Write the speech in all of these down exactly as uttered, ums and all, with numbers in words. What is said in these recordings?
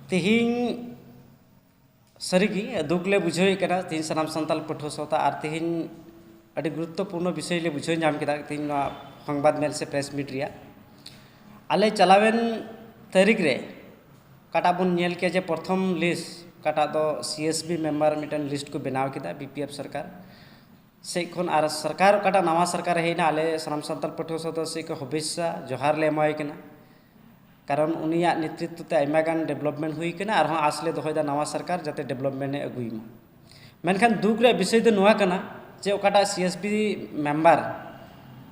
ᱛᱮᱦᱮᱧ ᱥᱟᱹᱨᱤᱜᱮ ᱫᱩᱠ ᱞᱮ ᱵᱩᱡᱷᱟᱹᱣᱮᱫ ᱠᱟᱱᱟ, ᱛᱮᱦᱮᱧ ᱥᱟᱱᱟᱢ ᱥᱟᱱᱛᱟᱲ ᱯᱟᱹᱴᱷᱩᱣᱟᱹ ᱥᱟᱶᱛᱟ, ᱟᱨ ᱛᱮᱦᱮᱧ ᱟᱹᱰᱤ ᱜᱩᱨᱩᱛᱛᱚᱯᱩᱨᱱᱚ ᱵᱤᱥᱚᱭ ᱞᱮ ᱵᱩᱡᱷᱟᱹᱣ ᱧᱟᱢ ᱠᱮᱫᱟ ᱛᱮᱦᱮᱧ ᱱᱚᱣᱟ ᱥᱚᱝᱵᱟᱫ ᱢᱮᱞ ᱥᱮ ᱯᱨᱮᱥ ᱢᱤᱴ ᱨᱮᱭᱟᱜ᱾ ᱟᱞᱮ ᱪᱟᱞᱟᱣᱮᱱ ᱛᱟᱹᱨᱤᱠᱷ ᱨᱮ ᱚᱠᱟᱴᱟᱜ ᱵᱚᱱ ᱧᱮᱞ ᱠᱮᱭᱟ ᱡᱮ ᱯᱨᱚᱛᱷᱚᱢ ᱞᱤᱥᱴ ᱚᱠᱟᱴᱟᱜ ᱫᱚ ᱥᱤ ᱮᱥ ᱵᱤ ᱢᱮᱢᱵᱟᱨ ᱢᱤᱫᱴᱮᱱ ᱞᱤᱥᱴ ᱠᱚ ᱵᱮᱱᱟᱣ ᱠᱮᱫᱟ ᱵᱤ ᱯᱤ ᱮᱯᱷ ᱥᱚᱨᱠᱟᱨ ᱥᱮᱫ ᱠᱷᱚᱱ, ᱟᱨ ᱥᱚᱨᱠᱟᱨ ᱚᱠᱟᱴᱟᱜ ᱱᱟᱣᱟ ᱥᱚᱨᱠᱟᱨ ᱦᱮᱡ ᱮᱱᱟ, ᱟᱞᱮ ᱥᱟᱱᱟᱢ ᱥᱟᱱᱛᱟᱲ ᱯᱟᱹᱴᱷᱩᱣᱟᱹ ᱥᱟᱶᱛᱟ ᱥᱮᱫ ᱠᱷᱚᱱ ᱦᱩᱵᱮᱥᱥᱟ ᱡᱚᱦᱟᱨ ᱞᱮ ᱮᱢᱟᱭ ᱠᱟᱱᱟ᱾ ᱠᱟᱨᱚᱱ ᱩᱱᱤᱭᱟᱜ ᱱᱮᱛᱨᱤᱛᱵ ᱛᱮ ᱟᱭᱢᱟ ᱜᱟᱱ ᱰᱮᱵᱷᱞᱚᱯᱢᱮᱱᱴ ᱦᱩᱭ ᱠᱟᱱᱟ, ᱟᱨᱦᱚᱸ ᱟᱸᱥ ᱞᱮ ᱫᱚᱦᱚᱭᱮᱫᱟ ᱱᱟᱣᱟ ᱥᱚᱨᱠᱟᱨ ᱡᱟᱛᱮ ᱰᱮᱵᱷᱞᱚᱯᱢᱮᱱᱴ ᱮ ᱟᱹᱜᱩᱭ ᱢᱟ᱾ ᱢᱮᱱᱠᱷᱟᱱ ᱫᱩᱠ ᱨᱮᱭᱟᱜ ᱵᱤᱥᱚᱭ ᱫᱚ ᱱᱚᱣᱟ ᱠᱟᱱᱟ ᱡᱮ ᱚᱠᱟᱴᱟᱜ C S B member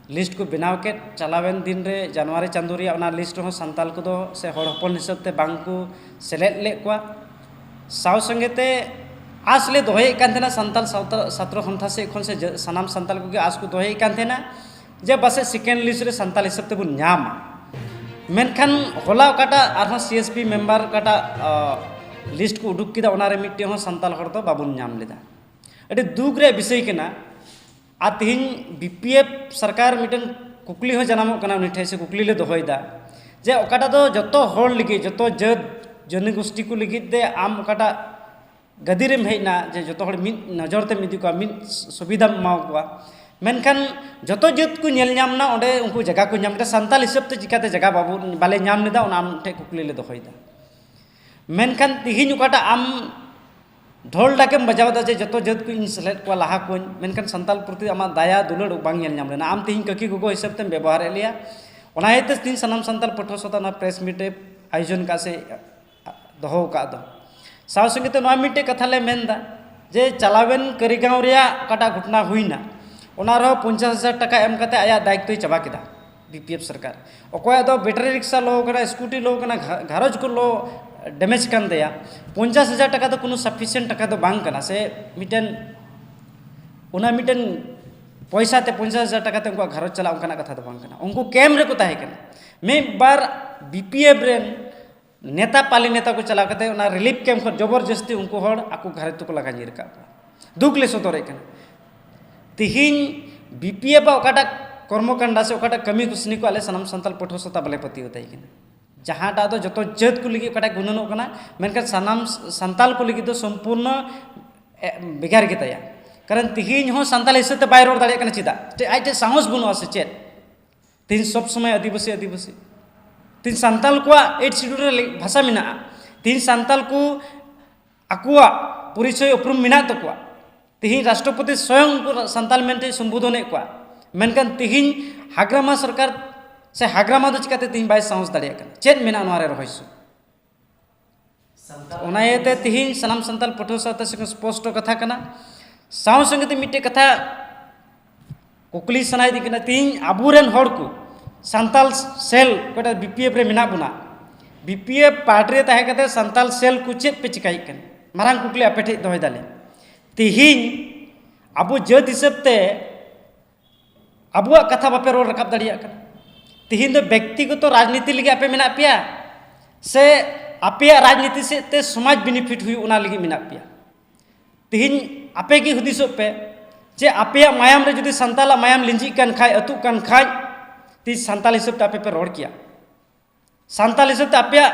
list ᱠᱚ ᱵᱮᱱᱟᱣ ᱠᱮᱫ, ᱪᱟᱞᱟᱣᱮᱱ ᱫᱤᱱ ᱨᱮ ᱡᱟᱱᱩᱣᱟᱨᱤ ᱪᱟᱸᱫᱳ ᱨᱮᱭᱟᱜ ᱚᱱᱟ ᱞᱤᱥᱴ ᱨᱮᱦᱚᱸ ᱥᱟᱱᱛᱟᱞ ᱠᱚᱫᱚ ᱥᱮ ᱦᱚᱲ ᱦᱚᱯᱚᱱ ᱦᱤᱥᱟᱹᱵ ᱛᱮ ᱵᱟᱝ ᱠᱚ ᱥᱮᱞᱮᱫ ᱞᱮᱫ ᱠᱚᱣᱟ᱾ ᱥᱟᱶ ᱥᱚᱸᱜᱮ ᱛᱮ ᱟᱸᱥ ᱞᱮ ᱫᱚᱦᱚᱭᱮᱫ ᱠᱟᱱ ᱛᱟᱦᱮᱱᱟ ᱥᱟᱱᱛᱟᱞ ᱥᱟᱶᱛᱟ, ᱥᱟᱛᱨᱚ ᱥᱚᱝᱜᱷᱚ ᱥᱮᱫ ᱠᱷᱚᱱ ᱥᱮ ᱡᱟ-, ᱥᱟᱱᱟᱢ ᱥᱟᱱᱛᱟᱞ ᱠᱚᱜᱮ ᱟᱸᱥ ᱠᱚ ᱫᱚᱦᱚᱭᱮᱫ ᱠᱟᱱ ᱛᱟᱦᱮᱱᱟ ᱡᱮ ᱯᱟᱥᱮᱡ ᱥᱮᱠᱮᱱᱰ ᱞᱤᱥᱴ ᱨᱮ ᱥᱟᱱᱛᱟᱞ ᱦᱤᱥᱟᱹᱵ ᱛᱮᱵᱚᱱ ᱧᱟᱢᱟ᱾ ᱢᱮᱱᱠᱷᱟᱱ ᱦᱚᱞᱟ ᱚᱠᱟᱴᱟᱜ ᱟᱨᱦᱚᱸ ᱥᱤ ᱮᱥ ᱯᱤ ᱢᱮᱢᱵᱟᱨ ᱚᱠᱟᱴᱟᱜ, ᱟ, ᱞᱤᱥᱴ ᱠᱚ ᱩᱰᱩᱠ ᱠᱮᱫᱟ, ᱚᱱᱟᱨᱮ ᱢᱤᱫᱴᱮᱱ ᱦᱚᱸ ᱥᱟᱱᱛᱟᱞ ᱦᱚᱲ ᱫᱚ ᱵᱟᱵᱚᱱ ᱧᱟᱢ ᱞᱮᱫᱟ᱾ ᱟᱹᱰᱤ ᱫᱩᱠ ᱨᱮᱭᱟᱜ ᱵᱤᱥᱚᱭ ᱠᱟᱱᱟ᱾ ᱟᱨ ᱛᱮᱦᱮᱧ ᱵᱤ ᱯᱤ ᱮᱯᱷ ᱥᱚᱨᱠᱟᱨ ᱢᱤᱫᱴᱮᱱ ᱠᱩᱠᱞᱤ ᱦᱚᱸ ᱡᱟᱱᱟᱢᱚᱜ ᱠᱟᱱᱟ ᱩᱱᱤ ᱴᱷᱮᱱ, ᱥᱮ ᱠᱩᱠᱞᱤ ᱞᱮ ᱫᱚᱦᱚᱭᱮᱫᱟ ᱡᱮ ᱚᱠᱟᱴᱟᱜ ᱫᱚ ᱡᱚᱛᱚ ᱦᱚᱲ ᱞᱟᱹᱜᱤᱫ, ᱡᱚᱛᱚ ᱡᱟᱹᱛ ᱡᱟᱹᱛᱤ ᱜᱳᱥᱴᱤ ᱠᱚ ᱞᱟᱹᱜᱤᱫ ᱛᱮ ᱟᱢ ᱚᱠᱟᱴᱟᱜ ᱜᱟᱹᱫᱤ ᱨᱮᱢ ᱦᱮᱡ ᱮᱱᱟ, ᱡᱮ ᱡᱚᱛᱚ ᱦᱚᱲ ᱢᱤᱫ ᱱᱚᱡᱚᱨ ᱛᱮᱢ ᱤᱫᱤ ᱠᱚᱣᱟ, ᱢᱤᱫ ᱥᱩᱵᱤᱫᱷᱟᱢ ᱮᱢᱟ ᱠᱚᱣᱟ, ᱢᱮᱱᱠᱷᱟᱱ ᱡᱚᱛᱚ ᱡᱟᱹᱛ ᱠᱚ ᱧᱮᱞ ᱧᱟᱢ ᱮᱱᱟ, ᱚᱸᱰᱮ ᱩᱱᱠᱩ ᱡᱟᱭᱜᱟ ᱠᱚ ᱧᱟᱢ ᱠᱮᱫᱟ, ᱥᱟᱱᱛᱟᱞ ᱦᱤᱥᱟᱹᱵ ᱛᱮ ᱪᱤᱠᱟᱹᱛᱮ ᱡᱟᱭᱜᱟ ᱵᱟᱵᱚᱱ, ᱵᱟᱞᱮ ᱧᱟᱢ ᱞᱮᱫᱟ, ᱚᱱᱟ ᱟᱢ ᱴᱷᱮᱱ ᱠᱩᱠᱞᱤ ᱞᱮ ᱫᱚᱦᱚᱭᱮᱫᱟ᱾ ᱢᱮᱱᱠᱷᱟᱱ ᱛᱮᱦᱮᱧ ᱚᱠᱟᱴᱟᱜ ᱟᱢ ᱰᱷᱚᱞ ᱰᱟᱠᱮᱢ ᱵᱟᱡᱟᱣ ᱮᱫᱟ ᱡᱮ ᱡᱚᱛᱚ ᱡᱟᱹᱛ ᱠᱚ ᱤᱧ ᱥᱮᱞᱮᱫ ᱠᱚᱣᱟ ᱞᱟᱦᱟ ᱠᱚᱧ, ᱢᱮᱱᱠᱷᱟᱱ ᱥᱟᱱᱛᱟᱞ ᱯᱨᱚᱛᱤ ᱟᱢᱟᱜ ᱫᱟᱭᱟ ᱫᱩᱞᱟᱹᱲ ᱵᱟᱝ ᱧᱮᱞ ᱧᱟᱢ ᱞᱮᱱᱟ᱾ ᱟᱢ ᱛᱮᱦᱮᱧ ᱠᱟᱹᱠᱤ ᱜᱚᱜᱚ ᱦᱤᱥᱟᱹᱵ ᱛᱮᱢ ᱵᱮᱵᱚᱦᱟᱨᱮᱫ ᱞᱮᱭᱟ, ᱚᱱᱟ ᱤᱭᱟᱹᱛᱮ ᱛᱮᱦᱮᱧ ᱥᱟᱱᱟᱢ ᱥᱟᱱᱛᱟᱞ ᱯᱟᱹᱴᱷᱩᱣᱟᱹ ᱥᱟᱶᱛᱟ ᱚᱱᱟ ᱯᱨᱮᱥ ᱢᱤᱴ ᱮ ᱟᱭᱳᱡᱚᱱ ᱠᱟᱜ ᱥᱮ ᱫᱚᱦᱚ ᱟᱠᱟᱫ ᱫᱚ᱾ ᱥᱟᱶ ᱥᱚᱸᱜᱮ ᱛᱮ ᱱᱚᱣᱟ ᱢᱤᱫᱴᱮᱡ ᱠᱟᱛᱷᱟ ᱞᱮ ᱢᱮᱱᱫᱟ ᱡᱮ ᱪᱟᱞᱟᱣᱮᱱ ᱠᱟᱹᱨᱤᱜᱟᱸᱣ ᱨᱮᱭᱟᱜ ᱚᱠᱟᱴᱟᱜ ᱜᱷᱚᱴᱚᱱᱟ ᱦᱩᱭᱱᱟ, ᱚᱱᱟ ᱨᱮᱦᱚᱸ ᱯᱚᱧᱪᱟᱥ ᱦᱟᱡᱟᱨ ᱴᱟᱠᱟ ᱮᱢ ᱠᱟᱛᱮ ᱟᱭᱟᱜ ᱫᱟᱭᱤᱛᱛᱚᱭ ᱪᱟᱵᱟ ᱠᱮᱫᱟ ᱵᱤ ᱯᱤ ᱮᱯᱷ ᱥᱚᱨᱠᱟᱨ᱾ ᱚᱠᱚᱭᱟᱜ ᱫᱚ ᱵᱮᱴᱟᱨᱤ ᱨᱤᱠᱥᱟ ᱞᱚ ᱠᱟᱱᱟ, ᱥᱠᱩᱴᱤ ᱞᱚ ᱠᱟᱱᱟ, ᱜᱷᱟ-, ᱜᱷᱟᱨᱚᱸᱡᱽ ᱠᱚ ᱞᱚ ᱰᱮᱢᱮᱡᱽ ᱠᱟᱱ ᱛᱟᱭᱟ, ᱯᱚᱧᱪᱟᱥ ᱦᱟᱡᱟᱨ ᱴᱟᱠᱟ ᱫᱚ ᱠᱳᱱᱳ ᱥᱟᱯᱷᱤᱥᱤᱭᱮᱱᱴ ᱴᱟᱠᱟ ᱫᱚ ᱵᱟᱝ ᱠᱟᱱᱟ, ᱥᱮ ᱢᱤᱫᱴᱮᱱ ᱚᱱᱟ ᱢᱤᱫᱴᱮᱱ ᱯᱚᱭᱥᱟ ᱛᱮ ᱯᱚᱧᱪᱟᱥ ᱦᱟᱡᱟᱨ ᱴᱟᱠᱟ ᱛᱮ ᱩᱱᱠᱩᱣᱟᱜ ᱜᱷᱟᱨᱚᱸᱡᱽ ᱪᱟᱞᱟᱜ ᱚᱱᱠᱟᱱᱟᱜ ᱠᱟᱛᱷᱟ ᱫᱚ ᱵᱟᱝ ᱠᱟᱱᱟ᱾ ᱩᱱᱠᱩ ᱠᱮᱢᱯ ᱨᱮᱠᱚ ᱛᱟᱦᱮᱸ ᱠᱟᱱᱟ᱾ ᱢᱤᱫ ᱵᱟᱨ ᱵᱤ ᱯᱤ ᱮᱯᱷ ᱨᱮᱱ ᱱᱮᱛᱟ, ᱯᱟᱞᱤ ᱱᱮᱛᱟ ᱠᱚ ᱪᱟᱞᱟᱣ ᱠᱟᱛᱮ ᱚᱱᱟ ᱨᱤᱞᱤᱯᱷ ᱠᱮᱢᱯ ᱠᱷᱚᱱ ᱡᱚᱵᱚᱨᱡᱚᱥᱛᱤ ᱩᱱᱠᱩ ᱦᱚᱲ ᱟᱠᱚ ᱜᱷᱟᱨᱚᱸᱡᱽ ᱛᱮᱠᱚ ᱞᱟᱜᱟ ᱧᱤᱨ ᱟᱠᱟᱫ ᱠᱚᱣᱟ᱾ ᱫᱩᱠ ᱞᱮ ᱥᱚᱫᱚᱨᱮᱫ ᱠᱟᱱᱟ᱾ ᱛᱤᱦᱤᱧ ᱵᱤ ᱯᱤ ᱮᱯᱷ ᱟᱜ ᱚᱠᱟᱴᱟᱜ ᱠᱚᱨᱢᱚᱠᱟᱱᱰᱟ ᱥᱮ ᱚᱠᱟᱴᱟᱜ ᱠᱟᱹᱢᱤ ᱠᱩᱥᱱᱤ ᱠᱚ ᱟᱞᱮ ᱥᱟᱱᱟᱢ ᱥᱟᱱᱛᱟᱲ ᱯᱟᱹᱴᱷᱩᱣᱟᱹ ᱥᱟᱶᱛᱟ ᱵᱟᱞᱮ ᱯᱟᱹᱛᱭᱟᱹᱣ ᱛᱟᱭ ᱠᱟᱱᱟ᱾ ᱡᱟᱦᱟᱸᱴᱟᱜ ᱫᱚ ᱡᱚᱛᱚ ᱡᱟᱹᱛ ᱠᱚ ᱞᱟᱹᱜᱤᱫ ᱚᱠᱟᱴᱟᱜ ᱜᱩᱱᱟᱹᱱᱚᱜ ᱠᱟᱱᱟ, ᱢᱮᱱᱠᱷᱟᱱ ᱥᱟᱱᱟᱢ ᱥᱟᱱᱛᱟᱞ ᱠᱚ ᱞᱟᱹᱜᱤᱫ ᱫᱚ ᱥᱚᱢᱯᱩᱨᱱᱚ ᱵᱷᱮᱜᱟᱨ ᱜᱮᱛᱟᱭᱟ᱾ ᱠᱟᱨᱚᱱ ᱛᱤᱦᱤᱧ ᱦᱚᱸ ᱥᱟᱱᱛᱟᱞ ᱦᱤᱥᱟᱹᱵ ᱛᱮ ᱵᱟᱭ ᱨᱚᱲ ᱫᱟᱲᱮᱭᱟᱜ ᱠᱟᱱᱟ᱾ ᱪᱮᱫᱟᱜ? ᱟᱡ ᱴᱷᱮᱱ ᱥᱟᱦᱚᱥ ᱵᱟᱹᱱᱩᱜᱼᱟ ᱥᱮ ᱪᱮᱫ? ᱛᱤᱦᱤᱧ ᱥᱚᱵ ᱥᱚᱢᱚᱭ ᱟᱹᱫᱤᱵᱟᱹᱥᱤ, ᱟᱹᱫᱤᱵᱟᱹᱥᱤ᱾ ᱛᱤᱦᱤᱧ ᱥᱟᱱᱛᱟᱞ ᱠᱚᱣᱟᱜ ᱮᱭᱤᱴ ᱥᱤᱰᱩᱞ ᱨᱮ ᱵᱷᱟᱥᱟ ᱢᱮᱱᱟᱜᱼᱟ᱾ ᱛᱤᱦᱤᱧ ᱥᱟᱱᱛᱟᱞ ᱠᱚ ᱟᱠᱚᱣᱟᱜ ᱯᱚᱨᱤᱪᱚᱭ ᱩᱯᱨᱩᱢ ᱢᱮᱱᱟᱜ ᱛᱟᱠᱚᱣᱟ᱾ ᱛᱤᱦᱤᱧ ᱨᱟᱥᱴᱨᱚᱯᱚᱛᱤ ᱥᱚᱭᱚᱝ ᱩᱱᱠᱩ ᱥᱟᱱᱛᱟᱞ ᱢᱮᱱᱛᱮ ᱥᱚᱢᱵᱳᱫᱷᱚᱱᱮᱫ ᱠᱚᱣᱟ᱾ ᱢᱮᱱᱠᱷᱟᱱ ᱛᱤᱦᱤᱧ ᱦᱟᱜᱽᱨᱟᱢᱟ ᱥᱚᱨᱠᱟᱨ ᱥᱮ ᱦᱟᱜᱽᱨᱟᱢᱟ ᱫᱚ ᱪᱤᱠᱟᱹᱛᱮ ᱛᱤᱦᱤᱧ ᱵᱟᱭ ᱥᱟᱦᱚᱥ ᱫᱟᱲᱮᱭᱟᱜ ᱠᱟᱱᱟ? ᱪᱮᱫ ᱢᱮᱱᱟᱜᱼᱟ ᱱᱚᱣᱟ ᱨᱮ ᱨᱚᱦᱚᱥᱭᱚ? ᱚᱱᱟ ᱤᱭᱟᱹᱛᱮ ᱛᱤᱦᱤᱧ ᱥᱟᱱᱟᱢ ᱥᱟᱱᱛᱟᱞ ᱯᱟᱹᱴᱷᱩᱣᱟᱹ ᱥᱟᱶᱛᱮ ᱥᱯᱚᱥᱴᱚ ᱠᱟᱛᱷᱟ ᱠᱟᱱᱟ᱾ ᱥᱟᱶ ᱥᱚᱸᱜᱮ ᱛᱮ ᱢᱤᱫᱴᱮᱡ ᱠᱟᱛᱷᱟ ᱠᱩᱠᱞᱤ ᱥᱟᱱᱟᱭᱮᱫᱤᱧ ᱠᱟᱱᱟ, ᱛᱤᱦᱤᱧ ᱟᱵᱚᱨᱮᱱ ᱦᱚᱲ ᱠᱚ ᱥᱟᱱᱛᱟᱞ ᱥᱮᱞ ᱚᱠᱟᱴᱟᱜ ᱵᱤ ᱯᱤ ᱮᱯᱷ ᱨᱮ ᱢᱮᱱᱟᱜ ᱵᱚᱱᱟ, ᱵᱤ ᱯᱤ ᱮᱯᱷ ᱯᱟᱨᱴ ᱨᱮ ᱛᱟᱦᱮᱸ ᱠᱟᱛᱮ ᱥᱟᱱᱛᱟᱞ ᱥᱮᱞ ᱠᱚ ᱪᱮᱫ ᱯᱮ ᱪᱤᱠᱟᱹᱭᱮᱫ ᱠᱟᱱᱟ? ᱢᱟᱨᱟᱝ ᱠᱩᱠᱞᱤ ᱟᱯᱮ ᱴᱷᱮᱱ ᱫᱚᱦᱚᱭ ᱫᱟᱞᱮ᱾ ᱛᱤᱦᱤᱧ ᱟᱵᱚ ᱡᱟᱹᱛ ᱦᱤᱥᱟᱹᱵ ᱛᱮ ᱟᱵᱚᱣᱟᱜ ᱠᱟᱛᱷᱟ ᱵᱟᱯᱮ ᱨᱚᱲ ᱨᱟᱠᱟᱵ ᱫᱟᱲᱮᱭᱟᱜ ᱠᱟᱱᱟ᱾ ᱛᱤᱦᱤᱧ ᱫᱚ ᱵᱮᱠᱛᱤᱜᱚᱛᱚ ᱨᱟᱡᱽᱱᱤᱛᱤ ᱞᱟᱹᱜᱤᱫ ᱟᱯᱮ ᱢᱮᱱᱟᱜ ᱯᱮᱭᱟ, ᱥᱮ ᱟᱯᱮᱭᱟᱜ ᱨᱟᱡᱽᱱᱤᱛᱤ ᱥᱮᱫ ᱛᱮ ᱥᱚᱢᱟᱡᱽ ᱵᱮᱱᱤᱯᱷᱤᱴ ᱦᱩᱭᱩᱜ ᱚᱱᱟ ᱞᱟᱹᱜᱤᱫ ᱢᱮᱱᱟᱜ ᱯᱮᱭᱟ? ᱛᱤᱦᱤᱧ ᱟᱯᱮ ᱜᱮ ᱦᱩᱫᱤᱥᱚᱜ ᱯᱮ ᱡᱮ ᱟᱯᱮᱭᱟᱜ ᱢᱟᱭᱟᱢ ᱨᱮ ᱡᱩᱫᱤ ᱥᱟᱱᱛᱟᱞᱟᱜ ᱢᱟᱭᱟᱢ ᱞᱤᱸᱡᱤᱜ ᱠᱟᱱ ᱠᱷᱟᱡ, ᱟᱹᱛᱩᱜ ᱠᱟᱱ ᱠᱷᱟᱡ, ᱛᱤᱦᱤᱧ ᱥᱟᱱᱛᱟᱞ ᱦᱤᱥᱟᱹᱵ ᱛᱮ ᱟᱯᱮ ᱯᱮ ᱨᱚᱲ ᱠᱮᱭᱟ? ᱥᱟᱱᱛᱟᱞ ᱦᱤᱥᱟᱹᱵ ᱛᱮ ᱟᱯᱮᱭᱟᱜ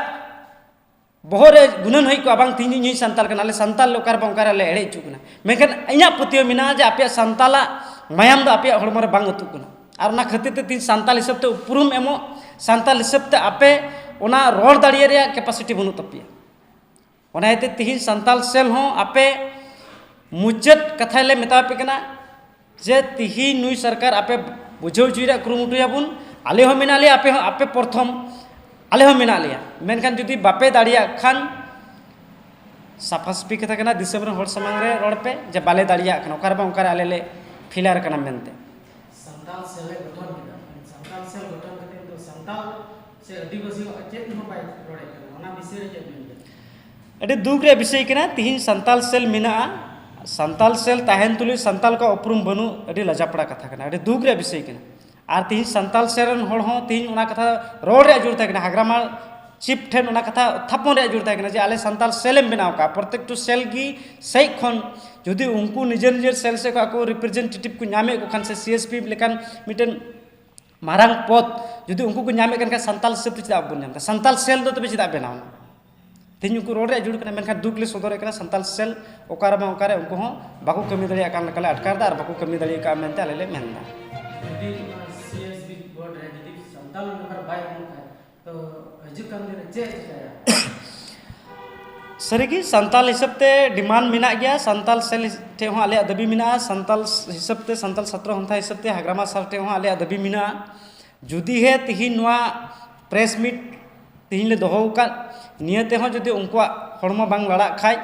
ᱵᱚᱦᱚᱜ ᱨᱮ ᱜᱩᱱᱟᱹᱱ ᱦᱩᱭ ᱠᱚᱜᱼᱟ, ᱵᱟᱝ, ᱛᱤᱦᱤᱧ ᱤᱧ ᱥᱟᱱᱛᱟᱞ ᱠᱟᱱᱟ, ᱟᱞᱮ ᱥᱟᱱᱛᱟᱞ ᱞᱮ ᱚᱠᱟ ᱨᱮ ᱵᱟᱝ ᱚᱠᱟ ᱨᱮ ᱞᱮ ᱮᱲᱮ ᱦᱚᱪᱚᱜ ᱠᱟᱱᱟ᱾ ᱢᱮᱱᱠᱷᱟᱱ ᱤᱧᱟᱹᱜ ᱯᱟᱹᱛᱭᱟᱹᱣ ᱢᱮᱱᱟᱜᱼᱟ ᱡᱮ ᱟᱯᱮᱭᱟᱜ ᱥᱟᱱᱛᱟᱞᱟᱜ ᱢᱟᱭᱟᱢ ᱫᱚ ᱟᱯᱮᱭᱟᱜ ᱦᱚᱲᱢᱚ ᱨᱮ ᱵᱟᱝ ᱟᱹᱛᱩᱜ ᱠᱟᱱᱟ᱾ ᱟᱨ ᱚᱱᱟ ᱠᱷᱟᱹᱛᱤᱨ ᱛᱮ ᱛᱤᱦᱤᱧ ᱥᱟᱱᱛᱟᱞ ᱦᱤᱥᱟᱹᱵ ᱛᱮ ᱩᱯᱨᱩᱢ ᱮᱢᱚᱜ, ᱥᱟᱱᱛᱟᱞ ᱦᱤᱥᱟᱹᱵ ᱛᱮ ᱟᱯᱮ ᱚᱱᱟ ᱨᱚᱲ ᱫᱟᱲᱮᱭᱟᱜ ᱨᱮᱭᱟᱜ ᱠᱮᱯᱟᱥᱤᱴᱤ ᱵᱟᱹᱱᱩᱜ ᱛᱟᱯᱮᱭᱟ᱾ ᱚᱱᱟ ᱤᱭᱟᱹᱛᱮ ᱛᱤᱦᱤᱧ ᱥᱟᱱᱛᱟᱞ ᱥᱮᱞ ᱦᱚᱸ ᱟᱯᱮ ᱢᱩᱪᱟᱹᱫ ᱠᱟᱛᱷᱟ ᱞᱮ ᱢᱮᱛᱟ ᱯᱮ ᱠᱟᱱᱟ ᱡᱮ ᱛᱤᱦᱤᱧ ᱱᱩᱭ ᱥᱚᱨᱠᱟᱨ ᱟᱯᱮ ᱵᱩᱡᱷᱟᱹᱣ ᱦᱚᱪᱚᱭ ᱨᱮᱭᱟᱜ ᱠᱩᱨᱩᱢᱩᱴᱩᱭᱟᱵᱚᱱ, ᱟᱞᱮ ᱦᱚᱸ ᱢᱮᱱᱟᱜ ᱞᱮᱭᱟ, ᱟᱯᱮ ᱦᱚᱸ, ᱟᱯᱮ ᱯᱨᱚᱛᱷᱚᱢ, ᱟᱞᱮ ᱦᱚᱸ ᱢᱮᱱᱟᱜ ᱞᱮᱭᱟ᱾ ᱢᱮᱱᱠᱷᱟᱱ ᱡᱩᱫᱤ ᱵᱟᱯᱮ ᱫᱟᱲᱮᱭᱟᱜ ᱠᱷᱟᱱ, ᱥᱟᱯᱷᱟ ᱥᱟᱹᱯᱷᱤ ᱠᱟᱛᱷᱟ ᱠᱟᱱᱟ, ᱫᱤᱥᱚᱢ ᱨᱮᱱ ᱦᱚᱲ ᱥᱟᱢᱟᱝ ᱨᱮ ᱨᱚᱲ ᱯᱮ ᱡᱮ ᱵᱟᱞᱮ ᱫᱟᱲᱮᱭᱟᱜ ᱠᱟᱱᱟ, ᱚᱠᱟ ᱨᱮ ᱵᱟᱝ ᱚᱠᱟ ᱨᱮ ᱟᱞᱮ ᱞᱮ ᱯᱷᱮᱞᱟᱨ ᱠᱟᱱᱟ ᱢᱮᱱᱛᱮ᱾ ᱥᱟᱱᱛᱟᱞ ᱥᱮᱞ ᱮ ᱜᱚᱴᱷᱚᱱ ᱠᱮᱫᱟ, ᱥᱟᱱᱛᱟᱞ ᱥᱮᱞ ᱜᱚᱴᱷᱚᱱ ᱠᱟᱛᱮ ᱫᱚ ᱥᱟᱱᱛᱟᱞ ᱥᱮ ᱟᱹᱫᱤᱵᱟᱹᱥᱤ ᱪᱮᱫ ᱦᱚᱸ ᱵᱟᱭ ᱨᱚᱲᱮᱫ ᱠᱟᱱᱟ, ᱚᱱᱟ ᱵᱤᱥᱚᱭ ᱨᱮ ᱪᱮᱫ ᱵᱮᱱ ᱞᱟᱹᱭᱟ? ᱟᱹᱰᱤ ᱫᱩᱠ ᱨᱮᱭᱟᱜ ᱵᱤᱥᱚᱭ ᱠᱟᱱᱟ, ᱛᱤᱦᱤᱧ ᱥᱟᱱᱛᱟᱞ ᱥᱮᱞ ᱢᱮᱱᱟᱜᱼᱟ, ᱥᱟᱱᱛᱟᱞ ᱥᱮᱞ ᱛᱟᱦᱮᱱ ᱛᱩᱞᱩᱡ ᱥᱟᱱᱛᱟᱞ ᱠᱚᱣᱟᱜ ᱩᱯᱨᱩᱢ ᱵᱟᱹᱱᱩᱜ, ᱟᱹᱰᱤ ᱞᱟᱡᱟᱯᱟᱲᱟ ᱠᱟᱛᱷᱟ ᱠᱟᱱᱟ, ᱟᱹᱰᱤ ᱫᱩᱠ ᱨᱮᱭᱟᱜ ᱵᱤᱥᱚᱭ ᱠᱟᱱᱟ᱾ ᱟᱨ ᱛᱤᱦᱤᱧ ᱥᱟᱱᱛᱟᱞ ᱥᱮᱞ ᱨᱮᱱ ᱦᱚᱲ ᱦᱚᱸ ᱛᱤᱦᱤᱧ ᱚᱱᱟ ᱠᱟᱛᱷᱟ ᱨᱚᱲ ᱨᱮᱭᱟᱜ ᱡᱳᱨ ᱛᱟᱦᱮᱸ ᱠᱟᱱᱟ, ᱦᱟᱜᱽᱨᱟᱢᱟ ᱪᱤᱯ ᱴᱷᱮᱱ ᱚᱱᱟ ᱠᱟᱛᱷᱟ ᱩᱛᱛᱷᱟᱯᱚᱱ ᱨᱮᱭᱟᱜ ᱡᱳᱨ ᱛᱟᱦᱮᱸ ᱠᱟᱱᱟ ᱡᱮ ᱟᱞᱮ ᱥᱟᱱᱛᱟᱞ ᱥᱮᱞ ᱮᱢ ᱵᱮᱱᱟᱣ ᱠᱟᱜᱼᱟ, ᱯᱨᱚᱛᱮᱠᱴᱩ ᱥᱮᱞ ᱜᱮ ᱥᱮᱡ ᱠᱷᱚᱱ ᱡᱩᱫᱤ ᱩᱱᱠᱩ ᱱᱤᱡᱮᱨ ᱱᱤᱡᱮᱨ ᱥᱮᱞ ᱥᱮᱫ ᱠᱷᱚᱱ ᱟᱠᱚ ᱨᱤᱯᱨᱮᱡᱮᱱᱴᱮᱴᱤᱵᱷ ᱠᱚ ᱧᱟᱢᱮᱫ ᱠᱚ ᱠᱷᱟᱱ ᱥᱮ ᱥᱤ ᱮᱥ ᱯᱤ ᱞᱮᱠᱟᱱ ᱢᱤᱫᱴᱮᱱ ᱢᱟᱨᱟᱝ ᱯᱚᱫᱽ ᱡᱩᱫᱤ ᱩᱱᱠᱩ ᱠᱚ ᱧᱟᱢᱮᱫ ᱠᱟᱱ ᱠᱷᱟᱱ, ᱥᱟᱱᱛᱟᱞ ᱦᱤᱥᱟᱹᱵ ᱛᱮ ᱪᱮᱫᱟᱜ ᱵᱟᱵᱚᱱ ᱧᱟᱢ ᱮᱫᱟ? ᱥᱟᱱᱛᱟᱞ ᱥᱮᱞ ᱫᱚ ᱛᱚᱵᱮ ᱪᱮᱫᱟᱜ ᱵᱮᱱᱟᱣ ᱮᱱᱟ? ᱛᱮᱦᱮᱧ ᱩᱱᱠᱩ ᱨᱚᱲ ᱨᱮᱭᱟᱜ ᱡᱟᱹᱨᱩᱲ ᱠᱟᱱᱟ, ᱢᱮᱱᱠᱷᱟᱱ ᱫᱩᱠ ᱞᱮ ᱥᱚᱫᱚᱨᱮᱫ ᱠᱟᱱᱟ, ᱥᱟᱱᱛᱟᱞ ᱥᱮᱞ ᱚᱠᱟ ᱨᱮ ᱵᱟᱝ ᱚᱠᱟ ᱨᱮ ᱩᱱᱠᱩ ᱦᱚᱸ ᱵᱟᱠᱚ ᱠᱟᱹᱢᱤ ᱫᱟᱲᱮᱭᱟᱜ ᱠᱟᱱ ᱞᱮᱠᱟ ᱞᱮ ᱟᱴᱠᱟᱨ ᱮᱫᱟ ᱟᱨ ᱵᱟᱠᱚ ᱠᱟᱹᱢᱤ ᱫᱟᱲᱮ ᱟᱠᱟᱫᱼᱟ ᱢᱮᱱᱛᱮ ᱟᱞᱮ ᱞᱮ ᱢᱮᱱ ᱮᱫᱟ᱾ ᱡᱩᱫᱤ ᱱᱚᱣᱟ ᱥᱤ ᱮᱥ ᱵᱤ ᱵᱳᱨᱰ ᱨᱮ ᱡᱩᱫᱤ ᱥᱟᱱᱛᱟᱞ ᱢᱮᱢᱵᱟᱨ ᱵᱟᱭ ᱮᱢᱚᱜ ᱠᱷᱟᱱ, ᱛᱚ ᱦᱤᱡᱩᱜ ᱠᱟᱱ ᱫᱤᱱ ᱨᱮ ᱪᱮᱫ ᱮ ᱪᱤᱠᱟᱹᱭᱟ? ᱥᱟᱹᱨᱤᱜᱮ ᱥᱟᱱᱛᱟᱞ ᱦᱤᱥᱟᱹᱵ ᱛᱮ ᱰᱤᱢᱟᱱᱰ ᱢᱮᱱᱟᱜ ᱜᱮᱭᱟ, ᱥᱟᱱᱛᱟᱞ ᱥᱮᱞ ᱴᱷᱮᱱ ᱦᱚᱸ ᱟᱞᱮᱭᱟᱜ ᱫᱟᱹᱵᱤ ᱢᱮᱱᱟᱜᱼᱟ, ᱥᱟᱱᱛᱟᱞ ᱦᱤᱥᱟᱹᱵ ᱛᱮ, ᱥᱟᱱᱛᱟᱞ ᱪᱷᱟᱛᱨᱚ ᱥᱚᱱᱛᱷᱟ ᱦᱤᱥᱟᱹᱵ ᱛᱮ ᱦᱟᱜᱨᱟᱢᱟ ᱥᱟᱨ ᱴᱷᱮᱱ ᱦᱚᱸ ᱟᱞᱮᱭᱟᱜ ᱫᱟᱹᱵᱤ ᱢᱮᱱᱟᱜᱼᱟ᱾ ᱡᱩᱫᱤ ᱦᱮ ᱛᱤᱦᱤᱧ ᱱᱚᱣᱟ ᱯᱨᱮᱥ ᱢᱤᱴ ᱛᱤᱦᱤᱧ ᱞᱮ ᱫᱚᱦᱚ ᱟᱠᱟᱫ, ᱱᱤᱭᱟᱹ ᱛᱮᱦᱚᱸ ᱡᱩᱫᱤ ᱩᱱᱠᱩᱣᱟᱜ ᱦᱚᱲᱢᱚ ᱵᱟᱝ ᱞᱟᱲᱟᱜ ᱠᱷᱟᱡ,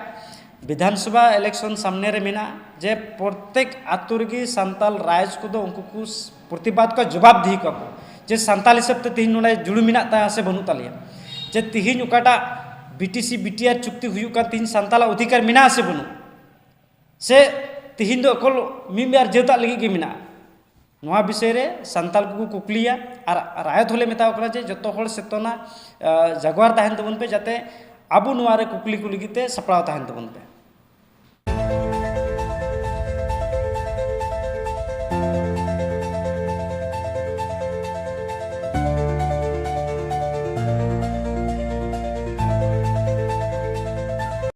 ᱵᱤᱫᱷᱟᱱ ᱥᱚᱵᱷᱟ ᱤᱞᱮᱠᱥᱚᱱ ᱥᱟᱢᱱᱮ ᱨᱮ ᱢᱮᱱᱟᱜᱼᱟ, ᱡᱮ ᱯᱨᱚᱛᱮᱠ ᱟᱛᱳ ᱨᱮᱜᱮ ᱥᱟᱱᱛᱟᱞ ᱨᱟᱭᱤᱡᱽ ᱠᱚᱫᱚ ᱩᱱᱠᱩ ᱠᱚ ᱯᱨᱚᱛᱤᱵᱟᱫ ᱠᱚ ᱡᱚᱵᱟᱵ ᱫᱤᱦᱤ ᱠᱚᱣᱟ ᱠᱚ, ᱡᱮ ᱥᱟᱱᱛᱟᱞ ᱦᱤᱥᱟᱹᱵ ᱛᱮ ᱛᱤᱦᱤᱧ ᱱᱚᱰᱮ ᱡᱩᱲᱩ ᱢᱮᱱᱟᱜ ᱛᱟᱭᱟ ᱥᱮ ᱵᱟᱹᱱᱩᱜ ᱛᱟᱞᱮᱭᱟ, ᱡᱮ ᱛᱤᱦᱤᱧ ᱚᱠᱟᱴᱟᱜ B T C B T R ᱪᱩᱠᱛᱤ ᱦᱩᱭᱩᱜ ᱠᱟᱱ, ᱛᱤᱦᱤᱧ ᱥᱟᱱᱛᱟᱞᱟᱜ ᱚᱫᱷᱤᱠᱟᱨ ᱢᱮᱱᱟᱜᱼᱟ ᱥᱮ ᱵᱟᱹᱱᱩᱜ, ᱥᱮ ᱛᱤᱦᱤᱧ ᱫᱚ ᱮᱠᱚᱞ ᱢᱤᱫ ᱵᱟᱨ ᱡᱟᱹᱛᱟᱜ ᱞᱟᱹᱜᱤᱫ ᱜᱮ ᱢᱮᱱᱟᱜᱼᱟ? ᱱᱚᱣᱟ ᱵᱤᱥᱚᱭ ᱨᱮ ᱥᱟᱱᱛᱟᱞ ᱠᱚᱠᱚ ᱠᱩᱠᱞᱤᱭᱟ ᱟᱨ ᱨᱟᱭᱚᱛ ᱦᱚᱸᱞᱮ ᱢᱮᱛᱟ ᱠᱚ ᱠᱟᱱᱟ ᱡᱮ ᱡᱚᱛᱚ ᱦᱚᱲ ᱪᱮᱛᱚᱱᱟ, ᱟ, ᱡᱟᱜᱣᱟᱨ ᱛᱟᱦᱮᱱ ᱛᱟᱵᱚᱱ ᱯᱮ, ᱡᱟᱛᱮ ᱟᱵᱚ ᱱᱚᱣᱟ ᱨᱮ ᱠᱩᱠᱞᱤ ᱠᱚ ᱞᱟᱹᱜᱤᱫ ᱛᱮ ᱥᱟᱯᱲᱟᱣ ᱛᱟᱦᱮᱱ ᱛᱟᱵᱚᱱ ᱯᱮ᱾